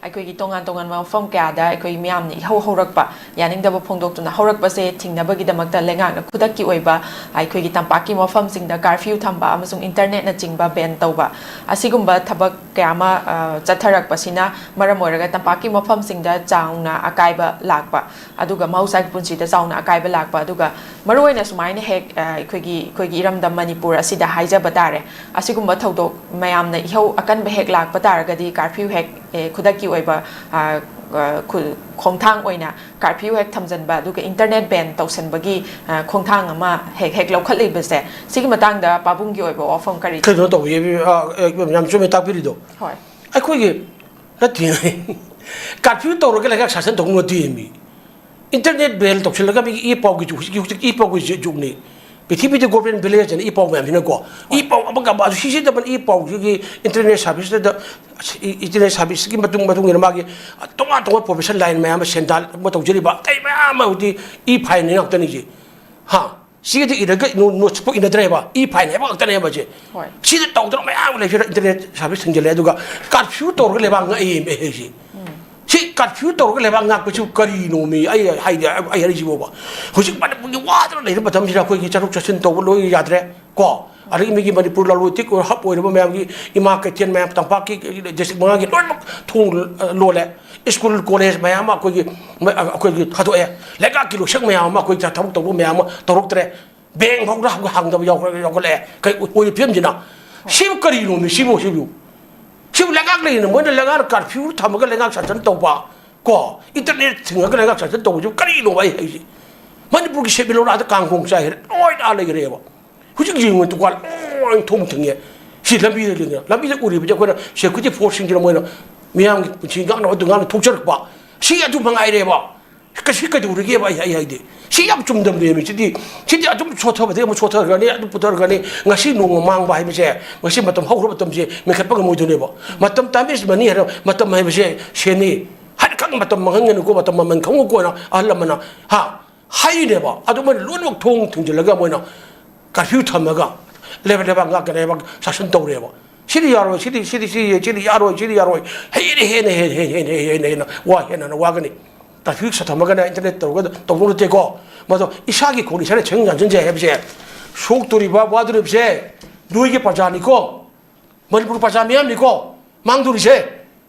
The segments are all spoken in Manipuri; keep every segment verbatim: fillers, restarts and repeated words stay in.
ꯑꯩꯈꯣꯏꯒꯤ ꯇꯣꯉꯥꯟ ꯇꯣꯉꯥꯟꯕ ꯃꯐꯝ ꯀꯌꯥꯗ ꯑꯩꯈꯣꯏ ꯃꯤꯌꯥꯝꯅ ꯏꯍꯧ ꯍꯧꯔꯛꯄ, ꯌꯥꯅꯤꯡꯗꯕ ꯐꯣꯡꯗꯣꯛꯇꯨꯅ ꯍꯧꯔꯛꯄꯁꯦ ꯊꯤꯡꯅꯕꯒꯤꯗꯃꯛꯇ ꯂꯩꯉꯥꯛꯅ ꯈꯨꯗꯛꯀꯤ ꯑꯣꯏꯕ ꯑꯩꯈꯣꯏꯒꯤ ꯇꯝꯄꯥꯛꯀꯤ ꯃꯐꯝꯁꯤꯡꯗ ꯀꯥꯔꯐ꯭ꯌꯨ ꯊꯝꯕ ꯑꯃꯁꯨꯡ ꯏꯟꯇꯔꯅꯦꯠꯅꯆꯤꯡꯕ ꯕꯦꯟ ꯇꯧꯕ, ꯑꯁꯤꯒꯨꯝꯕ ꯊꯕꯛ ꯀꯌꯥ ꯑꯃ, ꯑ, ꯆꯠꯊꯔꯛꯄꯁꯤꯅ ꯃꯔꯝ ꯑꯣꯏꯔꯒ ꯇꯝꯄꯥꯛꯀꯤ ꯃꯐꯝꯁꯤꯡꯗ ꯆꯥꯎꯅ ꯑꯀꯥꯏꯕ ꯂꯥꯛꯄ, ꯑꯗꯨꯒ ꯃꯍꯧꯁꯥꯒꯤ ꯄꯨꯟꯁꯤꯗ ꯆꯥꯎꯅ ꯑꯀꯥꯏꯕ ꯂꯥꯛꯄ, ꯑꯗꯨꯒ ꯃꯔꯨꯑꯣꯏꯅ ꯁꯨꯃꯥꯏꯅ ꯍꯦꯛ, ꯑ, ꯑꯩꯈꯣꯏꯒꯤ, ꯑꯩꯈꯣꯏꯒꯤ ꯏꯔꯝꯗꯝ ꯃꯅꯤꯄꯨꯔ ꯑꯁꯤꯗ ꯍꯥꯏꯖꯕ ꯇꯥꯔꯦ, ꯑꯁꯤꯒꯨꯝꯕ ꯊꯧꯗꯣꯛ ꯃꯌꯥꯝꯅ ꯏꯍꯧ ꯑꯀꯟꯕ ꯍꯦꯛ ꯂꯥꯛꯄ ꯇꯥꯔꯒꯗꯤ ꯀꯥꯔꯐ꯭ꯌꯨ ꯍꯦꯛ, ꯑꯦ, ꯈꯨꯗꯛꯀꯤ ꯑꯣꯏꯕ, ꯑ, ꯑ, ꯈꯨ-, ꯈꯣꯡꯊꯥꯡ ꯑꯣꯏꯅ ꯀꯥꯔꯐ꯭ꯌꯨ ꯍꯦꯛ ꯊꯝꯖꯤꯟꯕ, ꯑꯗꯨꯒ ꯏꯟꯇꯔꯅꯦꯠ ꯕꯦꯟ ꯇꯧꯁꯤꯟꯕꯒꯤ, ꯑ, ꯈꯣꯡꯊꯥꯡ ꯑꯃ ꯍꯦꯛ ꯍꯦꯛ ꯂꯧꯈꯠꯂꯤꯕꯁꯦ, ꯁꯤꯒꯤ ꯃꯇꯥꯡꯗ ꯄꯥꯕꯨꯡꯒꯤ ꯑꯣꯏꯕ ꯋꯥꯐꯝ ꯀꯔꯤ? ꯀꯩꯅꯣ ꯇꯧꯕꯤ, ꯑ, ꯑ, ꯌꯥꯝ ꯆꯨꯝꯃꯦ ꯇꯥꯛꯄꯤꯔꯤꯗꯣ꯫ ꯍꯣꯏ꯫ ꯑꯩꯈꯣꯏꯒꯤ ꯅꯠꯇꯦ꯫ ꯀꯥꯔꯐ꯭ꯌꯨ ꯇꯧꯔꯒ ꯂꯩꯉꯥꯛ ꯁꯥꯁꯟ ꯇꯧꯕ ꯅꯠꯇꯦ ꯃꯤ꯫ ꯏꯟꯇꯔꯅꯦꯠ ꯕꯦꯟ ꯇꯧꯁꯤꯜꯂꯒ ꯃꯤꯒꯤ ꯏ ꯄꯥꯎꯒꯤ ꯖꯨ-, ꯍꯧꯖꯤꯛꯀꯤ, ꯍꯧꯖꯤꯛ ꯏ ꯄꯥꯎꯒꯤ ꯖꯨ-, ꯖꯨꯒꯅꯤ꯫ ꯄ꯭ꯔꯤꯊꯤꯕꯤꯗ ꯒꯣꯔꯃꯦꯟ ꯚꯤꯂꯦꯖ ꯍꯥꯏꯅ ꯏ ꯄꯥꯎ ꯃꯌꯥꯝꯁꯤꯅꯀꯣ꯫ ꯏ ꯄꯥꯎ ꯑꯃꯒ ꯑꯃ, ꯑꯗꯨ ꯁꯤꯖꯤꯟꯅꯕ ꯏ ꯄꯥꯎꯁꯤꯒꯤ ꯏꯟꯇꯔꯅꯦꯠ ꯁꯥꯔꯚꯤꯁꯇꯨꯗ, ꯏ-, ꯏꯟꯇꯔꯅꯦꯠ ꯁꯥꯔꯚꯤꯁꯀꯤ ꯃꯇꯨꯡ, ꯃꯇꯨꯡ ꯏꯟꯅ ꯃꯥꯒꯤ ꯇꯣꯉꯥꯟ ꯇꯣꯉꯥꯟꯕ ꯄ꯭ꯔꯣꯐꯦꯁꯟ ꯂꯥꯏꯟ ꯃꯌꯥꯝ ꯑꯃ ꯁꯦꯟꯗꯥꯟ ꯑꯃ ꯇꯧꯖꯔꯤꯕ ꯑꯇꯩ ꯃꯌꯥꯝ ꯑꯃ ꯍꯧꯖꯤꯛꯇꯤ ꯏ ꯐꯥꯏꯟ ꯉꯥꯛꯇꯅꯤ ꯁꯤ꯫ ꯍꯥ? ꯁꯤꯒꯤꯗꯤ ꯏꯔꯒ ꯅꯣ-, ꯅꯣꯠꯁꯄꯨ ꯏꯅꯗ꯭ꯔꯦꯕ, ꯏ ꯐꯥꯏꯟ ꯍꯥꯏꯕ ꯉꯥꯛꯇꯅꯦꯕ ꯁꯦ꯫ ꯍꯣꯏ꯫ ꯁꯤꯗ ꯇꯧꯗꯅ ꯃꯌꯥꯝ ꯑꯃ ꯂꯩꯁꯤꯗ ꯏꯟꯇꯔꯅꯦꯠ ꯁꯥꯔꯚꯤꯁ ꯊꯤꯡꯖꯤꯜꯂꯦ, ꯑꯗꯨꯒ ꯀꯥꯔꯐ꯭ꯌꯨ ꯇꯧꯔꯒ ꯂꯩꯕꯥꯛ ꯉꯥꯛꯑꯦ ꯑꯩ ꯍꯥꯏꯁꯦ꯫ ꯁꯤ ꯀꯥꯔꯐ꯭ꯌꯨ ꯇꯧꯔꯒ ꯂꯩꯕꯥꯛ ꯉꯥꯛꯄꯁꯤꯕꯨ ꯀꯔꯤꯅꯣꯃꯤ? ꯑꯩ ꯍꯥꯏꯗꯤ, ꯑꯩ ꯍꯥꯏꯔꯤꯁꯤꯕꯣꯕ꯫ ꯍꯧꯖꯤꯛ ꯃꯅꯤꯄꯨꯔꯒꯤ ꯋꯥꯗꯅ ꯂꯩꯔꯤꯕ ꯃꯇꯝꯁꯤꯗ ꯑꯩꯈꯣꯏꯒꯤ ꯆꯠꯊꯣꯛ ꯆꯠꯁꯤꯟ ꯇꯧꯕ ꯂꯣꯏ ꯌꯥꯗ꯭ꯔꯦ ꯀꯣ꯫ ꯑꯗꯒꯤ ꯃꯤꯒꯤ ꯃꯅꯤꯄꯨꯔ ꯂꯂꯣꯟ ꯏꯇꯤꯛ ꯑꯣꯏꯔꯣ, ꯍꯕ ꯑꯣꯏꯔꯤꯕ ꯃꯌꯥꯝꯒꯤ ꯏꯃꯥ ꯀꯩꯊꯦꯜ ꯃꯌꯥꯝ, ꯇꯝꯄꯥꯛꯀꯤ ꯗꯤꯁꯇ꯭ꯔꯤꯛ ꯃꯉꯥꯒꯤ ꯂꯣꯏꯅꯃꯛ ꯊꯣꯡ ꯂꯣꯜꯂꯦ꯫ ꯁ꯭ꯀꯨꯜ ꯀꯣꯂꯦꯖ ꯃꯌꯥꯝ ꯑꯃ ꯑꯩꯈꯣꯏꯒꯤ, ꯑꯩꯈꯣꯏꯒꯤ ꯊꯥꯗꯣꯛꯑꯦ꯫ ꯂꯩꯉꯥꯛꯀꯤ ꯂꯣꯏꯁꯪ ꯃꯌꯥꯝ ꯑꯃ ꯑꯩꯈꯣꯏ ꯊꯕꯛ ꯇꯧꯕ ꯃꯌꯥꯝ ꯑꯃ ꯇꯧꯔꯛꯇ꯭ꯔꯦ꯫ ꯕꯦꯡ ꯐꯥꯎꯗ ꯍꯥꯡꯗꯕ ꯌꯥꯎꯈꯠꯂꯛꯑꯦ꯫ ꯀꯩ ꯑꯣꯏꯔꯤ ꯐꯤꯕꯝꯁꯤꯅ? ꯁꯤꯕꯨ ꯀꯔꯤꯅꯣꯃꯤ ꯁꯤꯕꯨ, ꯁꯤꯕꯨ? ꯁꯤꯕꯨ ꯂꯩꯉꯥꯛ ꯂꯩꯅ ꯃꯣꯏꯅ ꯂꯩꯉꯥꯛꯅ ꯀꯥꯔꯐ꯭ꯌꯨ ꯊꯝꯃꯒ ꯂꯩꯉꯥꯛ ꯁꯥꯁꯟ ꯇꯧꯕ ꯀꯣ, ꯏꯟꯇꯔꯅꯦꯠ ꯊꯤꯡꯉꯒ ꯂꯩꯉꯥꯛ ꯁꯥꯁꯟ ꯇꯧꯕꯁꯤꯕꯨ ꯀꯔꯤꯅꯣꯕ ꯑꯩ ꯍꯥꯏꯁꯦ? ꯃꯅꯤꯄꯨꯔꯒꯤ ꯁꯦꯟꯃꯤꯠꯂꯣꯟ ꯑꯥꯗ ꯀꯥꯡꯈꯣꯡ ꯆꯥꯏꯈ꯭ꯔꯦ, ꯂꯣꯏꯅ ꯑꯥ ꯂꯩꯈ꯭ꯔꯦꯕ꯫ ꯍꯧꯖꯤꯛ ꯌꯦꯡꯉꯨ, ꯗꯨꯀꯥꯟ ꯂꯣꯏ ꯊꯣꯡ ꯊꯤꯡꯉꯦ꯫ ꯁꯤ ꯂꯝꯕꯤꯗ ꯂꯩꯗꯅ, ꯂꯝꯕꯤꯗ ꯎꯔꯤꯕꯁꯦ ꯑꯩꯈꯣꯏꯅ ꯁꯦꯀ꯭ꯌꯨꯔꯤꯇꯤ ꯐꯣꯔꯁꯁꯤꯡꯁꯤꯅ ꯃꯣꯏꯅ ꯃꯤꯌꯥꯝꯒꯤ ꯄꯨꯟꯁꯤ ꯉꯥꯛꯅꯕ ꯑꯗꯨ ꯉꯥꯛꯅ ꯊꯣꯛꯆꯔꯛꯄ꯫ ꯁꯤ ꯑꯗꯨ ꯃꯉꯥꯏꯔꯦꯕ꯫ ꯀꯩꯁꯤ ꯀꯩꯗꯧꯔꯤꯒꯦꯕ ꯑꯩ, ꯑꯩ ꯍꯥꯏꯗꯤ? ꯁꯤ ꯌꯥꯝ ꯆꯨꯝꯗꯕꯅꯦꯃꯤ꯫ ꯁꯤꯗꯤ, ꯁꯤꯗꯤ ꯑꯗꯨꯝ ꯁꯣꯠꯊꯕꯗꯒꯤ ꯑꯃꯨꯛ ꯁꯣꯠꯊꯈ꯭ꯔꯅꯤ, ꯑꯗꯨ ꯄꯨꯊꯈ꯭ꯔꯅꯤ꯫ ꯉꯁꯤ ꯅꯣꯡꯃ ꯃꯥꯡꯕ ꯍꯥꯏꯕꯁꯦ, ꯉꯁꯤ ꯃꯇꯝ ꯍꯧꯈ꯭ꯔꯕ ꯃꯇꯝꯁꯦ ꯃꯦꯟꯈꯠꯄ ꯉꯝꯃꯣꯏꯗꯣꯏꯅꯦꯕ꯫ ꯃꯇꯝ, time is money ꯍꯥꯏꯅ, ꯃꯇꯝ ꯍꯥꯏꯕꯁꯦ ꯁꯦꯟꯅꯤ꯫ ꯍꯥꯏꯅ ꯈꯪ ꯃꯇꯝ ꯃꯥꯡꯍꯟꯒꯅꯨꯀꯣ, ꯃꯇꯝ ꯃꯃꯜ ꯈꯪꯉꯨꯀꯣꯅ ꯑꯍꯜ ꯂꯃꯟꯅ, ꯍꯥ? ꯍꯥꯏꯔꯤꯅꯦꯕ꯫ ꯑꯗꯨ ꯃꯣꯏꯅ ꯂꯣꯏꯅꯃꯛ ꯊꯣꯡ ꯊꯤꯡꯖꯤꯜꯂꯒ ꯃꯣꯏꯅ ꯀꯥꯔꯐ꯭ꯌꯨ ꯊꯝꯃꯒ ꯂꯩꯕꯥꯛ, ꯂꯩꯕꯥꯛ ꯉꯥꯛꯀ ꯂꯩꯕꯥꯛ ꯁꯥꯁꯟ ꯇꯧꯔꯦꯕ꯫ ꯁꯤꯗꯤ ꯌꯥꯔꯣꯏ, ꯁꯤꯗꯤ ꯁꯤꯗꯤ ꯁꯤꯗꯤ ꯁꯤꯗꯤ ꯌꯥꯔꯣꯏ, ꯁꯤꯗꯤ ꯌꯥꯔꯣꯏ, ꯍꯦꯟꯅ ꯍꯦꯟꯅ ꯍꯦꯟꯅ ꯍꯦꯟꯅ ꯍꯦꯟꯅ ꯍꯦꯟꯅ ꯍꯦꯟꯅ ꯋꯥ ꯍꯦꯟꯅ ꯍꯦꯟꯅ ꯋꯥꯒꯅꯤ꯫ ꯇ꯭ꯔꯥꯐꯤꯛ ꯁꯥꯊꯝꯃꯒꯅ ꯏꯟꯇꯔꯅꯦꯠ ꯇꯧꯔꯒ ꯇꯧꯗꯧ ꯅꯠꯇꯦꯀꯣ꯫ ꯃꯗꯣ ꯏꯁꯥꯒꯤ ꯈꯣꯡ ꯏꯁꯥꯅ ꯁꯦꯝ ꯌꯥꯟꯁꯤꯟꯖꯩ ꯍꯥꯏꯕꯁꯦ, ꯁꯣꯛꯇꯣꯔꯤꯕ ꯋꯥꯗꯣꯔꯤꯕꯁꯦ ꯅꯣꯏꯒꯤ ꯄ꯭ꯔꯖꯥꯅꯤꯀꯣ, ꯃꯅꯤꯄꯨꯔ ꯄ꯭ꯔꯖꯥ ꯃꯤꯌꯥꯝꯅꯤꯀꯣ ꯃꯥꯡꯗꯣꯔꯤꯁꯦ꯫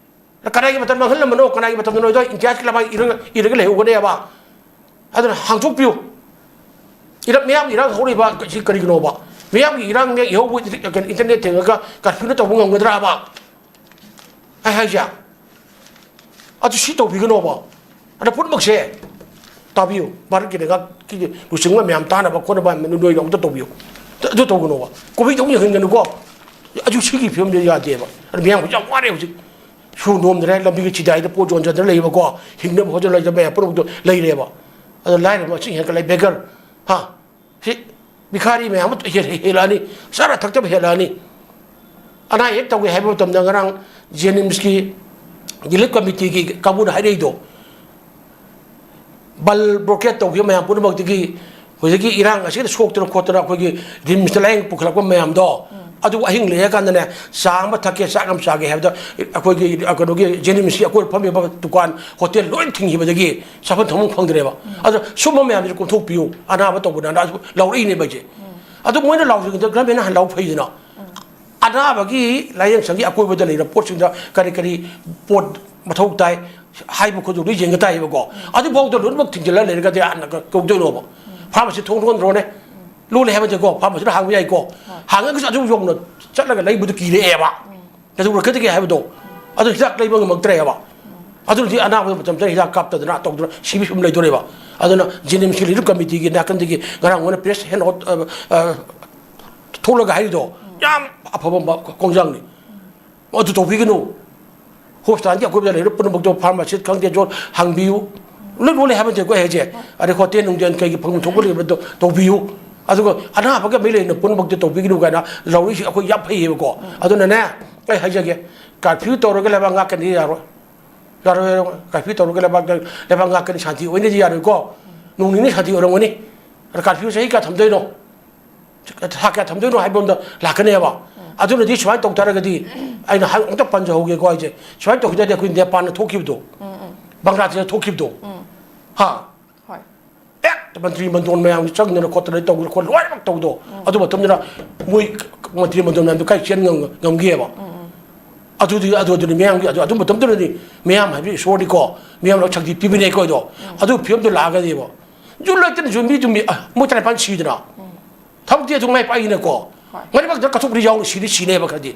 ꯀꯅꯥꯒꯤ ꯃꯇꯝ ꯃꯥꯡꯍꯜꯂꯝꯕꯅꯣ? ꯀꯅꯥꯒꯤ ꯃꯇꯝꯗꯅꯣ? ꯑꯗꯣ ꯏꯟꯗꯤꯌꯥꯁꯤ ꯀꯃꯥꯏꯅ ꯏꯔꯒ, ꯏꯔꯒ ꯂꯩꯍꯧꯒꯅꯦꯕ? ꯑꯗꯨꯅ ꯍꯥꯡꯗꯣꯛꯄꯤꯌꯨ꯫ ꯏꯔꯥꯡ, ꯃꯤꯌꯥꯝꯒꯤ ꯏꯔꯥꯡ ꯍꯧꯔꯤꯕ ꯁꯤ ꯀꯔꯤꯒꯤꯅꯣꯕ? ꯃꯤꯌꯥꯝꯒꯤ ꯏꯔꯥꯡꯅꯦ ꯏꯍꯧꯕ, ꯀꯩꯅꯣ, ꯏꯟꯇꯔꯅꯦꯠ ꯊꯤꯡꯉꯒ ꯀꯔꯐ꯭ꯌꯨꯅ ꯇꯧꯕ ꯉꯝꯒꯗ꯭ꯔꯥꯕ? ꯑꯩ ꯍꯥꯏꯁꯦ꯫ ꯑꯗꯨ ꯁꯤ ꯇꯧꯕꯤꯒꯅꯣꯕ꯫ ꯑꯗ ꯄꯨꯝꯅꯃꯛꯁꯦ ꯇꯥꯕꯤꯌꯨ, ꯚꯥꯔꯠꯀꯤ ꯂꯩꯉꯥꯛꯀꯤ ꯂꯨꯆꯤꯡꯕ ꯃꯌꯥꯝ ꯇꯥꯅꯕ ꯈꯣꯠꯅꯕ ꯅꯣꯏꯅ ꯑꯝꯇ ꯇꯧꯕꯤꯌꯨ꯫ ꯑꯗꯨ ꯇꯧꯒꯅꯣꯕ꯫ ꯀꯣꯚꯤꯗ ꯑꯃꯨꯛ ꯌꯦꯡꯍꯟꯒꯅꯨꯀꯣ꯫ ꯑꯗꯨ ꯁꯤꯒꯤ ꯐꯤꯕꯝꯁꯦ ꯌꯥꯗꯦꯕ꯫ ꯑꯗ ꯃꯌꯥꯝ ꯍꯧꯖꯤꯛ ꯌꯥꯝ ꯋꯥꯔꯦ ꯍꯧꯖꯤꯛ꯫ ꯁꯨ ꯅꯣꯝꯗꯅ ꯂꯝꯕꯤꯒꯤ ꯆꯤꯗꯥꯏꯗ ꯄꯣꯠ ꯌꯣꯟꯖꯗꯅ ꯂꯩꯕꯀꯣ꯫ ꯍꯤꯡꯅꯕ ꯍꯣꯠꯅꯕ ꯂꯩꯇꯕ ꯃꯌꯥꯝ ꯄꯨꯝꯅꯃꯛꯇꯣ ꯂꯩꯔꯦꯕ꯫ ꯑꯗ ꯂꯥꯏꯔꯕ ꯃꯁꯤꯡ ꯍꯦꯟꯒꯠꯂꯛꯑꯦ, ꯕꯦꯒꯔ꯫ ꯍꯥ? ꯁꯤ ꯚꯤꯈꯥꯔꯤ ꯃꯌꯥꯝ ꯑꯃ ꯍꯦ-, ꯍꯦ-, ꯍꯦꯜꯂꯛꯑꯅꯤ, ꯆꯥꯅ ꯊꯛꯇꯕ ꯍꯦꯜꯂꯛꯑꯅꯤ꯫ ꯑꯅꯥ ꯑꯌꯦꯛ ꯇꯧꯒꯦ ꯍꯥꯏꯕ ꯃꯇꯝꯗ ꯉꯔꯥꯡ ꯖꯦꯅꯤꯝꯁꯀꯤ ꯔꯤꯂꯤꯐ ꯀꯃꯤꯇꯤꯒꯤ ꯀꯥꯡꯕꯨꯅ ꯍꯥꯏꯔꯛꯏꯗꯣ, ꯕꯜ ꯕ꯭ꯂꯣꯀꯦꯠ ꯇꯧꯈꯤꯕ ꯃꯌꯥꯝ ꯄꯨꯝꯅꯃꯛꯇꯒꯤ ꯍꯧꯖꯤꯛꯀꯤ ꯏꯔꯥꯡ ꯑꯁꯤꯗ ꯁꯣꯛꯇꯅ ꯈꯣꯠꯇꯅ ꯑꯩꯈꯣꯏꯒꯤ ꯔꯤꯝꯁꯇ ꯂꯥꯏꯌꯦꯡ ꯄꯨꯈꯠꯂꯛꯄ ꯃꯌꯥꯝꯗꯣ, ꯑꯗꯨꯕꯨ ꯑꯍꯤꯡ ꯂꯦꯛꯑꯀꯥꯟꯗꯅꯦ, ꯆꯥ ꯑꯃ ꯊꯛꯀꯦ, ꯆꯥꯛ ꯑꯃ ꯆꯥꯒꯦ ꯍꯥꯏꯕꯗ ꯑꯩꯈꯣꯏꯒꯤ, ꯀꯩꯅꯣꯒꯤ, ꯖꯦꯅꯤꯝꯁꯀꯤ ꯑꯀꯣꯏꯕ ꯐꯝꯃꯤꯕ ꯗꯨꯀꯥꯟ, ꯍꯣꯇꯦꯜ ꯂꯣꯏ ꯊꯤꯡꯈꯤꯕꯗꯒꯤ ꯆꯥꯐꯝ ꯊꯛꯐꯝ ꯈꯪꯗ꯭ꯔꯦꯕ꯫ ꯑꯗꯣ ꯁꯨꯝꯕ ꯃꯌꯥꯝꯁꯤꯗ ꯀꯣꯝꯊꯣꯛꯄꯤꯌꯨ, ꯑꯅꯥꯕ ꯇꯧꯕꯅ ꯑꯅꯥꯕ ꯂꯧꯔꯛꯏꯅꯦꯕ ꯑꯩꯁꯦ꯫ ꯑꯗꯨ ꯃꯣꯏꯅ ꯂꯥꯎꯖꯒꯗ ꯒꯚꯔꯟꯃꯦꯟꯅ ꯍꯜꯂꯥꯎ ꯐꯩꯗꯅ꯫ ꯑꯅꯥꯕꯒꯤ ꯂꯥꯏꯌꯦꯡ ꯁꯪꯒꯤ ꯑꯀꯣꯏꯕꯗ ꯂꯩꯔꯤꯕ ꯄꯣꯠꯁꯤꯡꯗ ꯀꯔꯤ ꯀꯔꯤ ꯄꯣꯠ ꯃꯊꯧ ꯇꯥꯏ ꯍꯥꯏꯕ ꯈꯣꯠꯄ ꯂꯣꯏ ꯌꯦꯡꯒ ꯇꯥꯏꯌꯦꯕꯀꯣ꯫ ꯑꯗꯨꯐꯥꯎꯗ ꯂꯣꯏꯅꯃꯛ ꯊꯤꯡꯖꯤꯜꯂ ꯂꯩꯔꯒꯗꯤ ꯍꯥꯟꯅ ꯀ-, ꯀꯧꯗꯣꯏꯅꯣꯕ? ꯐꯥꯔꯃꯥꯁꯤ ꯊꯣꯡ ꯂꯣꯟꯗ꯭ꯔꯣꯅꯦ? ꯂꯣꯜꯂꯦ ꯍꯥꯏꯕ ꯅꯠꯇꯦꯀꯣ, ꯐꯥꯔꯃꯥꯁꯤꯗ ꯍꯥꯡꯕ ꯌꯥꯏꯀꯣ꯫ ꯍꯥꯡꯉꯒꯁꯨ ꯑꯗꯨ ꯌꯧꯅ ꯆꯠꯂꯒ ꯂꯩꯕꯗꯨ ꯀꯤꯔꯛꯑꯦꯕ꯫ ꯅꯠꯇ꯭ꯔꯒ ꯀꯩꯗꯧꯒꯦ ꯍꯥꯏꯕꯗꯣ, ꯑꯗꯨ ꯍꯤꯗꯥꯛ ꯂꯩꯕ ꯉꯝꯃꯛꯇ꯭ꯔꯦꯕ꯫ ꯑꯗꯨꯅꯗꯤ ꯑꯅꯥꯕ ꯃꯇꯝꯗ ꯍꯤꯗꯥꯛ ꯀꯥꯞꯇꯗꯅ ꯇꯧꯗꯅ ꯁꯤꯕ ꯁꯨꯝ ꯂꯩꯗꯣꯔꯦꯕ꯫ ꯑꯗꯨꯅ ꯖꯦꯅꯤꯝꯁꯀꯤ ꯔꯤꯂꯤꯐ ꯀꯃꯤꯇꯤꯒꯤ ꯅꯥꯀꯟꯗꯒꯤ ꯉꯔꯥꯡ ꯃꯣꯏꯅ ꯄ꯭ꯔꯦꯁ ꯍꯦꯟ ꯑꯥꯎꯠ, ꯑ, ꯑ, ꯊꯣꯛꯂꯒ ꯍꯥꯏꯔꯤꯗꯣ ꯌꯥꯝ ꯑꯐꯕ ꯃ-, ꯈꯣꯡꯖꯪꯅꯤ꯫ ꯑꯗꯨ ꯇꯧꯕꯤꯒꯅꯨ꯫ ꯍꯣꯁꯄꯤꯇꯥꯜꯒꯤ ꯑꯀꯣꯏꯕꯗ ꯂꯩꯔꯤꯕ ꯄꯨꯝꯅꯃꯛꯇꯣ, ꯐꯥꯔꯃꯥꯁꯤꯁ ꯈꯪꯗꯦ, ꯖꯣꯟ ꯍꯪꯕꯤꯌꯨ꯫ ꯂꯣꯏ ꯂꯣꯜꯂꯦ ꯍꯥꯏꯕ ꯅꯠꯇꯦꯀꯣ ꯑꯩ ꯍꯥꯏꯁꯦ꯫ ꯑꯗꯩ ꯍꯣꯇꯦꯜ ꯅꯨꯡꯇꯦꯜ ꯀꯩꯒꯤ ꯐꯪꯐꯝ ꯊꯣꯛꯄ ꯂꯩꯕꯗꯣ ꯇꯧꯕꯤꯌꯨ꯫ ꯑꯗꯨꯒ ꯑꯅꯥꯕꯒ ꯃꯔꯤ ꯂꯩꯅ ꯄꯨꯝꯅꯃꯛꯇꯤ ꯇꯧꯕꯤꯒꯅꯨ ꯀꯥꯏꯅ ꯂꯧꯔꯤꯁꯤ ꯑꯩꯈꯣꯏ ꯌꯥꯝ ꯐꯩꯌꯦꯕꯀꯣ꯫ ꯑꯗꯨꯅꯅꯦ, ꯑꯩ ꯍꯥꯏꯖꯒꯦ, ꯀꯥꯔꯐ꯭ꯌꯨ ꯇꯧꯔꯒ ꯂꯩꯕꯥꯛ ꯉꯥꯛꯀꯅꯤ ꯌꯥꯔꯣꯏ꯫ ꯌꯥꯔꯣꯏ, ꯌꯥꯔꯣꯏ꯫ ꯀꯥꯔꯐ꯭ꯌꯨ ꯇꯧꯔꯒ ꯂꯩꯕꯥꯛꯇ, ꯂꯩꯕꯥꯛ ꯉꯥꯛꯀꯅꯤ, ꯁꯥꯟꯇꯤ ꯑꯣꯏꯅꯗꯤ ꯌꯥꯔꯣꯏꯀꯣ꯫ ꯅꯣꯡ ꯅꯤꯅꯤ ꯁꯥꯟꯇꯤ ꯑꯣꯏꯔꯝꯒꯅꯤ꯫ ꯑꯗ ꯀꯥꯔꯐ꯭ꯌꯨꯁꯦ ꯆꯍꯤ ꯀꯌꯥ ꯊꯝꯗꯣꯏꯅꯣ? ꯊꯥ ꯀꯌꯥ ꯊꯝꯗꯣꯏꯅꯣ ꯍꯥꯏꯕ ꯑꯝꯗ ꯂꯥꯛꯀꯅꯦꯕ꯫ ꯑꯗꯨꯅꯗꯤ ꯁꯨꯃꯥꯏꯅ ꯇꯧ ꯇꯥꯔꯒꯗꯤ, ꯑꯩꯅ ꯍꯥꯏ-, ꯑꯃꯨꯛꯇ ꯄꯟꯖꯍꯧꯒꯦꯀꯣ ꯑꯩꯁꯦ, ꯁꯨꯃꯥꯏꯅ ꯇꯧꯈꯤꯗ ꯇꯥꯔꯗꯤ ꯑꯩꯈꯣꯏ ꯅꯦꯄꯥꯜꯅ ꯊꯣꯛꯈꯤꯕꯗꯣ, ꯕꯪꯒ꯭ꯂꯥꯗꯦꯁꯇ ꯊꯣꯛꯈꯤꯕꯗꯣ, ꯍꯥ, ꯍꯣꯏ꯫ ꯍꯦꯛꯇ ꯃꯟꯇ꯭ꯔꯤ ꯃꯟꯗꯣꯟ ꯃꯌꯥꯝꯒꯤ ꯆꯪꯗꯅ ꯈꯣꯠꯇꯅ ꯇꯧꯗꯅ ꯈꯣꯠ ꯂꯣꯏꯅꯃꯛ ꯇꯧꯕꯗꯣ, ꯑꯗꯨ ꯃꯇꯝꯗꯨꯗ ꯃꯣꯏ ꯃꯟꯇ꯭ꯔꯤ ꯃꯟꯗꯣꯟ ꯃꯌꯥꯝꯗꯣ ꯀꯥꯏ ꯆꯦꯟ ꯉꯝ-, ꯉꯝꯒꯦꯕ? ꯑꯗꯨꯗꯤ, ꯑꯗꯨ, ꯑꯗꯨꯅꯤ ꯃꯌꯥꯝꯒꯤ, ꯑꯗꯨ, ꯑꯗꯨ ꯃꯇꯝꯗꯨꯗꯗꯤ ꯃꯌꯥꯝ ꯍꯥꯏꯕꯗꯤ ꯏꯁꯣꯔꯅꯤꯀꯣ, ꯃꯌꯥꯝꯅ ꯁꯛꯇꯤ ꯄꯤꯕꯅꯦꯀꯣ꯫ ꯑꯗꯣ ꯑꯗꯨ ꯐꯤꯕꯝꯗꯣ ꯂꯥꯛꯑꯒꯗꯤꯕ, ꯌꯨꯝ ꯂꯩꯇꯅ ꯌꯨꯝ ꯃꯤ, ꯌꯨꯝ ꯃꯤ, ꯑ, ꯃꯣꯏ ꯇꯔꯥꯅꯤꯄꯥꯟ ꯁꯤꯗꯅ, ꯊꯕꯛꯇꯤ ꯑꯗꯨꯝ ꯃꯥꯏ ꯄꯥꯛꯏꯅꯀꯣ꯫ ꯍꯣꯏ꯫ ꯃꯔꯤꯃꯛꯇ ꯀꯠꯊꯣꯛꯄꯗꯤ ꯌꯥꯎꯅ ꯁꯤꯗꯤ ꯁꯤꯅꯦꯕ ꯈꯔꯗꯤ꯫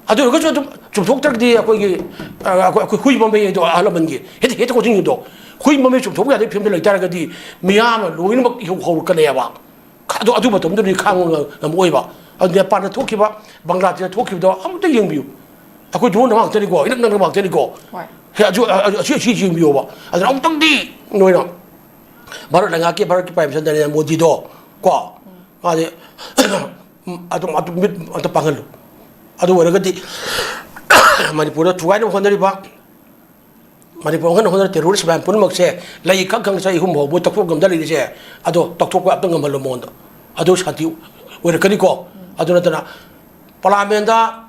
ꯑꯗꯨ ꯑꯣꯏꯔꯒꯁꯨ ꯑꯗꯨꯝ ꯆꯨꯝꯊꯣꯛꯇ꯭ꯔꯒꯗꯤ ꯑꯩꯈꯣꯏꯒꯤ, ꯑ, ꯑꯩꯈꯣꯏ, ꯑꯩꯈꯣꯏ ꯍꯨꯏ ꯃꯃꯩ ꯍꯥꯏꯗꯣ ꯑꯍꯜ ꯂꯃꯟꯒꯤ ꯍꯦꯠꯇ, ꯍꯦꯠꯇ ꯀꯣꯠꯁꯤꯟꯈꯤꯕꯗꯣ, ꯍꯨꯏ ꯃꯃꯩ ꯆꯨꯝꯊꯣꯛꯄ ꯌꯥꯗꯕꯒꯤ ꯐꯤꯕꯝꯗ ꯂꯩꯇꯥꯔꯒꯗꯤ ꯃꯤꯌꯥꯝꯅ ꯂꯣꯏꯅꯃꯛ ꯏꯍꯧ ꯍꯧꯔꯛꯀꯅꯦꯕ꯫ ꯑꯗꯨ, ꯑꯗꯨ ꯃꯇꯝꯗꯨꯗꯗꯤ ꯈꯥꯡꯕ ꯉꯝ-, ꯉꯝꯃꯛꯑꯣꯏꯕ꯫ ꯑꯗꯨ ꯅꯦꯄꯥꯜꯗ ꯊꯣꯛꯈꯤꯕ, ꯕꯪꯒ꯭ꯂꯥꯗꯦꯁꯇ ꯊꯣꯛꯈꯤꯕꯗꯣ ꯑꯃꯨꯛꯇ ꯌꯦꯡꯕꯤꯌꯨ꯫ ꯑꯩꯈꯣꯏ ꯙꯣꯟꯗ ꯉꯥꯛꯇꯅꯤꯀꯣ, ꯏꯅꯛ ꯅꯛꯅ ꯉꯥꯛꯇꯅꯤꯀꯣ꯫ ꯍꯣꯏ꯫ ꯍꯦ, ꯑꯗꯨ, ꯑ-, ꯑ-, ꯑꯁꯤ, ꯑꯁꯤ ꯌꯦꯡꯕꯤꯌꯣꯕ꯫ ꯑꯗꯨꯅ ꯑꯃꯨꯛꯇꯪꯗꯤ ꯅꯣꯏꯅ ꯚꯥꯔꯠ ꯂꯩꯉꯥꯛꯀꯤ, ꯚꯥꯔꯠꯀꯤ Prime Minister ꯅꯔꯦꯟꯗ꯭ꯔ ꯃꯣꯗꯤꯗꯣ ꯀꯣ, ꯃꯥꯗꯤ ꯑꯗꯨꯝ, ꯑꯗꯨꯝ ꯃꯤꯠ ꯑꯝꯇ ꯄꯥꯡꯍꯜꯂꯨ꯫ ꯑꯗꯨ ꯑꯣꯏꯔꯒꯗꯤ ꯃꯅꯤꯄꯨꯔꯗ ꯊꯨꯒꯥꯏꯅꯕ ꯍꯣꯠꯅꯔꯤꯕ, ꯃꯅꯤꯄꯨꯔ ꯍꯣꯠꯅ ꯍꯣꯠꯅ terrorist ꯃꯌꯥꯝ ꯄꯨꯝꯅꯃꯛꯁꯦ ꯂꯩ ꯈꯪ ꯈꯪ ꯆꯍꯤ ꯑꯍꯨꯝ ꯐꯥꯎꯕ ꯇꯣꯛꯊꯣꯛ ꯉꯝꯗ ꯂꯩꯔꯤꯁꯦ, ꯑꯗꯣ ꯇꯣꯛꯊꯣꯛꯄ ꯑꯝꯇ ꯉꯝꯍꯜꯂꯣ ꯃꯉꯣꯟꯗ꯫ ꯑꯗꯨ ꯁꯥꯟꯇꯤ ꯑꯣꯏꯔꯛꯀꯅꯤꯀꯣ꯫ ꯑꯗꯨ ꯅꯠꯇꯅ Parliament ꯗ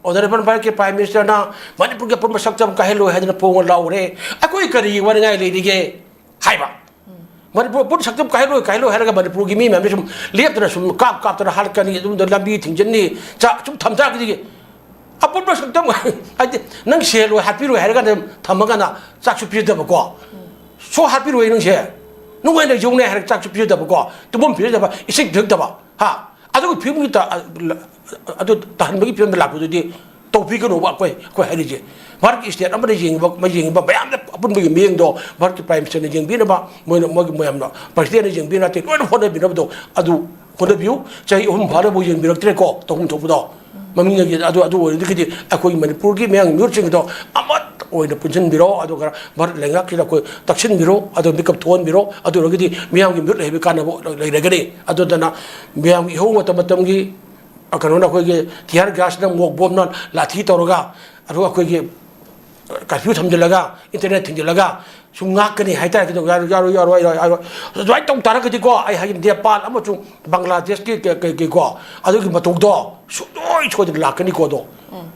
Honourable ꯚꯥꯔꯠꯀꯤ Prime Minister ꯅ ꯃꯅꯤꯄꯨꯔꯒꯤ ꯑꯄꯨꯟꯕ ꯁꯛꯇꯝ ꯀꯥꯏꯍꯜꯂꯣꯏ ꯍꯥꯏꯗꯅ ꯐꯣꯡꯉ ꯂꯥꯎꯔꯦ꯫ ꯑꯩꯈꯣꯏ ꯀꯔꯤ ꯋꯥꯅꯤꯡꯉꯥꯏ ꯂꯩꯔꯤꯒꯦ ꯍꯥꯏꯕ? ꯃꯅꯤꯄꯨꯔ ꯑꯄꯨꯟꯕ ꯁꯛꯇꯝ ꯀꯥꯏꯍꯜꯂꯣꯏ, ꯀꯥꯏꯍꯜꯂꯣꯏ ꯍꯥꯏꯔꯒ ꯃꯅꯤꯄꯨꯔꯒꯤ ꯃꯤ ꯃꯌꯥꯝꯁꯦ ꯁꯨꯝ ꯂꯦꯞꯇꯅ ꯁꯨꯝ ꯀꯥꯞ ꯀꯥꯞꯇꯅ ꯍꯥꯠꯀꯅꯤ, ꯑꯗꯨꯝꯗ ꯂꯝꯕꯤ ꯊꯤꯡꯖꯤꯟꯅꯤ, ꯆꯥꯛ ꯁꯨꯝ ꯊꯝ ꯇꯥꯔꯒꯗꯤ ꯑꯄꯨꯟꯕ ꯁꯛꯇꯝ, ꯍꯥꯏꯗꯤ ꯅꯪ ꯁꯦꯜ ꯂꯣꯏ ꯍꯥꯠꯄꯤꯔꯣꯏ ꯍꯥꯏꯔꯒꯅ ꯊꯝꯃꯒꯅ ꯆꯥꯛꯁꯨ ꯄꯤꯖꯗꯕꯀꯣ꯫ ꯁꯣ ꯍꯥꯠꯄꯤꯔꯣꯏ ꯅꯪꯁꯦ, ꯅꯨꯡꯉꯥꯏꯅ ꯂꯩꯖꯧꯅꯦ ꯍꯥꯏꯔꯒ ꯆꯥꯛꯁꯨ ꯄꯤꯖꯗꯕꯀꯣ, ꯇꯨꯝꯐꯝ ꯄꯤꯖꯗꯕ, ꯏꯁꯤꯡ ꯄꯤꯔꯛꯇꯕ, ꯍꯥ? ꯑꯗꯨꯒꯤ ꯐꯤꯕꯝꯒꯤ ꯇ-, ꯑꯗꯨ ꯇꯥꯍꯟꯕꯒꯤ ꯐꯤꯕꯝꯗ ꯂꯥꯛꯄꯗꯨꯗꯤ ꯇꯧꯕꯤꯒꯅꯣꯕ꯫ ꯑꯩꯈꯣꯏ, ꯑꯩꯈꯣꯏ ꯍꯥꯏꯔꯤꯁꯦ, ꯚꯥꯔꯠꯀꯤ state ꯑꯃꯅ ꯌꯦꯡꯉꯤꯕ, ꯌꯦꯡꯉꯤꯕ ꯃꯌꯥꯝꯅ ꯑꯄꯨꯟꯕꯒꯤ ꯃꯤꯠꯌꯦꯡꯗꯣ ꯚꯥꯔꯠꯀꯤ Prime Minister ꯅ ꯌꯦꯡꯕꯤꯅꯕ, ꯃꯣꯏꯅ, ꯃꯣꯏꯒꯤ ꯃꯌꯥꯝꯅ President ꯅ ꯌꯦꯡꯕꯤꯅꯕ ꯂꯣꯏꯅ ꯍꯣꯠꯅꯕꯤꯅꯕꯗꯣ ꯑꯗꯨ ꯍꯣꯠꯅꯕꯤꯌꯨ꯫ ꯆꯍꯤ ꯑꯍꯨꯝ ꯐꯥꯅꯕꯨ ꯌꯦꯡꯕꯤꯔꯛꯇ꯭ꯔꯦꯀꯣ, ꯇꯧꯐꯝ ꯊꯣꯛꯄꯗꯣ꯫ ꯃꯃꯤꯡꯒꯤ ꯑꯗꯨ, ꯑꯗꯨ ꯑꯣꯏꯔꯒꯗꯤ ꯑꯩꯈꯣꯏꯒꯤ ꯃꯅꯤꯄꯨꯔꯒꯤ ꯃꯤꯌꯥꯝꯒꯤ ꯃꯤꯍꯨꯠꯁꯤꯡꯗꯣ ꯑꯃꯠꯇ ꯑꯣꯏꯅ ꯄꯨꯟꯁꯤꯟꯕꯤꯔꯣ, ꯑꯗꯨꯒ ꯚꯥꯔꯠ ꯂꯩꯉꯥꯛꯁꯤꯗ ꯑꯩꯈꯣꯏ ꯇꯛꯁꯤꯟꯕꯤꯔꯣ, ꯑꯗꯨ ꯃꯤꯀꯞ ꯊꯣꯛꯍꯟꯕꯤꯔꯣ꯫ ꯑꯗꯨ ꯑꯣꯏꯔꯒꯗꯤ ꯃꯤꯌꯥꯝꯒꯤ ꯃꯤꯍꯨꯠ ꯂꯩꯕꯒꯤ ꯀꯥꯟꯅꯕ ꯂꯩꯔꯒꯅꯤ꯫ ꯑꯗꯨꯗꯅ ꯃꯤꯌꯥꯝꯒꯤ ꯏꯍꯧ ꯃꯇꯝ ꯃꯇꯝꯒꯤ, ꯑ, ꯀꯩꯅꯣꯅ, ꯑꯩꯈꯣꯏꯒꯤ tear gas ꯅ, ꯃꯣꯛ ꯕꯣꯝꯅ, ꯂꯥꯊꯤ ꯇꯧꯔꯒ, ꯑꯗꯨꯒ ꯑꯩꯈꯣꯏꯒꯤ ꯀꯔꯐ꯭ꯌꯨ ꯊꯝꯖꯤꯜꯂꯒ, ꯏꯟꯇꯔꯅꯦꯠ ꯊꯤꯡꯖꯤꯜꯂꯒ ꯁꯨꯝ ꯉꯥꯛꯀꯅꯤ ꯍꯥꯏꯇꯥꯔꯒꯗꯤ, ꯌꯥꯔꯣꯏ, ꯌꯥꯔꯣꯏ, ꯌꯥꯔꯣꯏ, ꯌꯥꯔꯣꯏ, ꯌꯥꯔꯣꯏ꯫ ꯑꯗꯨꯃꯥꯏꯅ ꯇꯧ ꯇꯥꯔꯒꯗꯤꯀꯣ, ꯑꯩ ꯍꯥꯏꯒꯦ, ꯅꯦꯄꯥꯜ ꯑꯃꯁꯨꯡ ꯕꯪꯒ꯭ꯂꯥꯗꯦꯁꯀꯤ ꯀ-, ꯀ-, ꯀ-, ꯀꯣ, ꯑꯗꯨꯒꯤ ꯃꯇꯧꯗꯣ ꯁꯨꯡꯁꯣꯏ ꯁꯣꯏꯗꯅ ꯂꯥꯛꯀꯅꯤꯀꯣ ꯑꯗꯣ꯫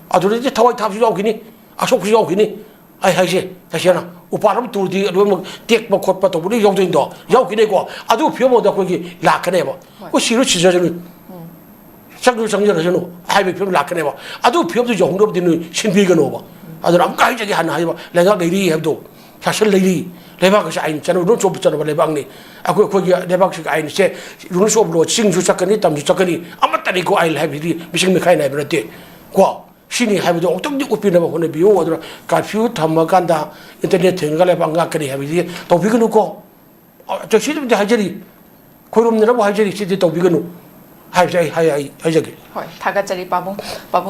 ꯑꯗꯨꯗꯗꯤ ꯊꯋꯥꯏ ꯊꯥꯕꯁꯨ ꯌꯥꯎꯈꯤꯅꯤ, ꯑꯁꯣꯛꯄꯁꯨ ꯌꯥꯎꯈꯤꯅꯤ꯫ ꯑꯩ ꯍꯥꯏꯁꯦ, ꯇꯁꯦꯡꯅ, ꯎꯄꯥꯜ ꯑꯃ ꯇꯨꯔꯗꯤ ꯂꯣꯏꯅꯃꯛ ꯇꯦꯛꯄ ꯈꯣꯠꯄ ꯇꯧꯕ ꯂꯣꯏ ꯌꯥꯎꯗꯣꯏꯅꯤꯗꯣ, ꯌꯥꯎꯈꯤꯅꯤꯀꯣ꯫ ꯑꯗꯨ ꯐꯤꯕꯝ ꯑꯃꯗ ꯑꯩꯈꯣꯏꯒꯤ ꯂꯥꯛꯀꯅꯦꯕ꯫ ꯍꯣꯏ꯫ ꯑꯩꯈꯣꯏ ꯁꯤꯔꯣ ꯁꯤꯖꯁꯅꯨ꯫ ꯆꯪꯁꯨ ꯆꯪꯖꯔꯁꯅꯨ ꯍꯥꯏꯕꯒꯤ ꯐꯤꯕꯝ ꯂꯥꯛꯀꯅꯦꯕ꯫ ꯑꯗꯨ ꯐꯤꯕꯝꯗꯨ ꯌꯧꯍꯟꯅꯕꯗꯤ ꯅꯣꯏ ꯁꯤꯟꯕꯤꯒꯅꯣꯕ꯫ ꯑꯗꯨꯅ ꯑꯃꯨꯛꯀ ꯍꯥꯏꯖꯒꯦ, ꯍꯥꯟꯅ ꯍꯥꯏꯕ ꯂꯩꯉꯥꯛ ꯂꯩꯔꯤ ꯍꯥꯏꯕꯗꯣ, ꯁꯥꯁꯟ ꯂꯩꯔꯤ꯫ ꯂꯩꯕꯥꯛ ꯑꯁꯤ ꯑꯥꯏꯟ ꯆꯠꯅꯕ, ꯔꯨꯜꯁ ꯑꯣꯐ ꯆꯠꯅꯕ ꯂꯩꯕꯥꯛꯅꯤ꯫ ꯑꯩꯈꯣꯏ, ꯑꯩꯈꯣꯏꯒꯤ ꯂꯩꯕꯥꯛꯁꯤꯒꯤ ꯑꯥꯏꯟꯁꯦ ꯔꯨꯜꯁ ꯑꯣꯐ ꯂꯣ, ꯆꯤꯡꯁꯨ ꯆꯠꯀꯅꯤ, ꯇꯝꯁꯨ ꯆꯠꯀꯅꯤ, ꯑꯃꯠꯇꯅꯤꯀꯣ ꯑꯥꯏꯟ ꯍꯥꯏꯕꯁꯤꯗꯤ ꯃꯤꯁꯤꯡ ꯃꯤꯈꯥꯏ ꯅꯥꯏꯕ ꯅꯠꯇꯦ ꯀꯣ꯫ ꯁꯤꯅꯤ ꯍꯥꯏꯕꯗꯣ ꯑꯃꯨꯛꯇꯪꯗꯤ ꯎꯠꯄꯤꯅꯕ ꯍꯣꯠꯅꯕꯤꯌꯨ꯫ ꯑꯗꯨꯅ ꯀꯥꯔꯐ꯭ꯌꯨ ꯊꯝꯃꯀꯥꯟꯗ ꯏꯟꯇꯔꯅꯦꯠ ꯊꯤꯡꯉꯒ ꯂꯩꯕꯥꯛ ꯉꯥꯛꯀꯅꯤ ꯍꯥꯏꯕꯁꯤꯗꯤ ꯇꯧꯕꯤꯒꯅꯨꯀꯣ꯫ ꯑ, ꯁꯤꯗꯕꯨꯗꯤ ꯍꯥꯏꯖꯔꯤ, ꯈꯣꯏꯔꯨꯝꯅꯅꯕ ꯍꯥꯏꯖꯔꯤ, ꯁꯤꯗꯤ ꯇꯧꯕꯤꯒꯅꯨ ꯍꯥꯏꯕꯁꯦ ꯑꯩ ꯍꯥꯏ-, ꯑꯩ ꯍꯥꯏꯖꯒꯦ꯫ ꯍꯣꯏ, ꯊꯥꯒꯠꯆꯔꯤ ꯄꯥꯕꯨꯡ꯫ ꯄꯥꯕꯨꯡ